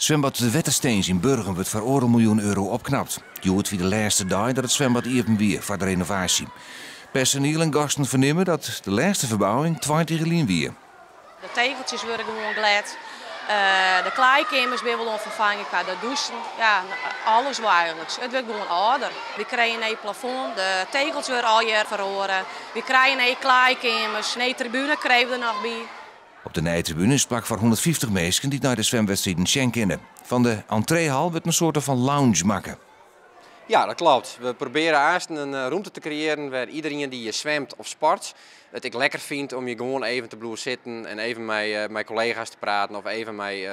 Swimbad De Wetterstins yn Burgum wurdt foar oardel miljoen euro opknapt. Hjoed wie de lêste dei dat it swimbad iepen wie foar de renovaasje. Personiel en gasten fernimme dat de lêste ferbouwing 20 jier lyn wie. De tegeltsjes wurde gewoan glêd. De klaaikeamers binne wol oan ferfanging kwa de dûsen. Ja, alles wol eigenlik. It wurdt gewoan âlder. Wy krije in nij plafond, de tegels wurde allegear feroare. Wy krije nije klaaikeamers, nije tribune krije we der noch by. Op de nije tribune is plak foar 150 minsken dy't nei de swimwedstriden sjen kinne. Fan de entreehal wurdt in soarte fan lounge makke. Ja, dat klopt. We proberen aanst in rûmte te kreëarjen wêr't iderien dy't hjir swimt of sport it ek lekker fynt om hjir gewoan even te bliuwe sitten en even mei kollega's te praten of even mei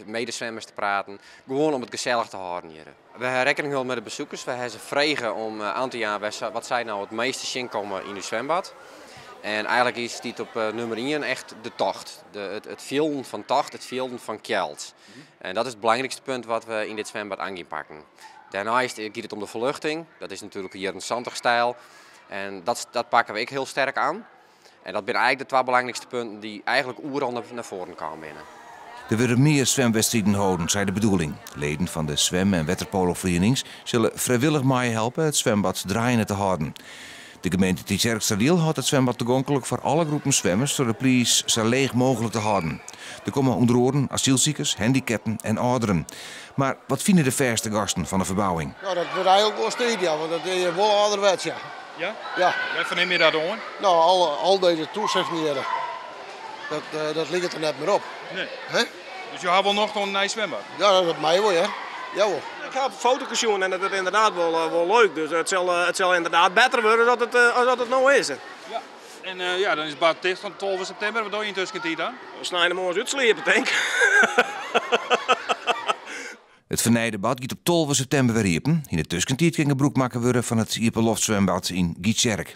medeswimmers te praten. Gewoan om it gesellich te hâlden hjir. We ha rekkening holden mei de besikers. We ha se frege om oan te jaan wat sy no it measte tsjin komme yn ús swimbad. En eigenlik is dit op nûmer ien echt de tocht. It fielen fan tocht, it fielen fan kjeld. En dat is it belangrykste punt wat we yn dit swimbad oan gean pakken. Dêrneist giet it om de ferljochting. Dat is natuerlik jierren 70 styl. En dat pakke we ek hiel sterk oan. En dat binne eigenlik de twa belangrykste punten dy't eigenlik oeral nei foaren kaam binne. Der wurde mear swimwedstriden holden, sei de bedoeling. Leden fan de swim- en wetterpoloferienings sille frijwillich meihelpe it swimbad draaiende te hâlden. De gemeente Tytsjerksteradiel hâldt it swimbad tagonklik foar alle groepen swimmers troch de priis sa leech mooglik te hâlden. Der komme ûnder oaren asylsikers, handikapten en âlderen. Mar wat fine de fêste gasten fan de ferbouwing? Ja, dat wurdt eigenlik wol tiid, ja, want dat is wol âlderwets, ja. Ja? Ja. Wêr fernimme je dat oan? No, al dizze toezichten hjir, dat liket der net mear op. Nee. Hè? Dus jo ha wol nocht oan in nij swimbad? Ja, dat mei wol, ja. Jawol. Ik ha foto's sjoen en it is ynderdaad wol leuk. Dus it sil ynderdaad better wurde as dat it no is. Ja. En ja, dan is it bad ticht fan 12 septimber. Wat dogge je yntusken tiid dan? Sneintemoarns útsliepe, tink. It fernijde bad giet op 12 septimber wer iepen. Yn de tuskentiid kin gebrûk makke wurde fan it iepenloftswimbad yn Gytsjerk.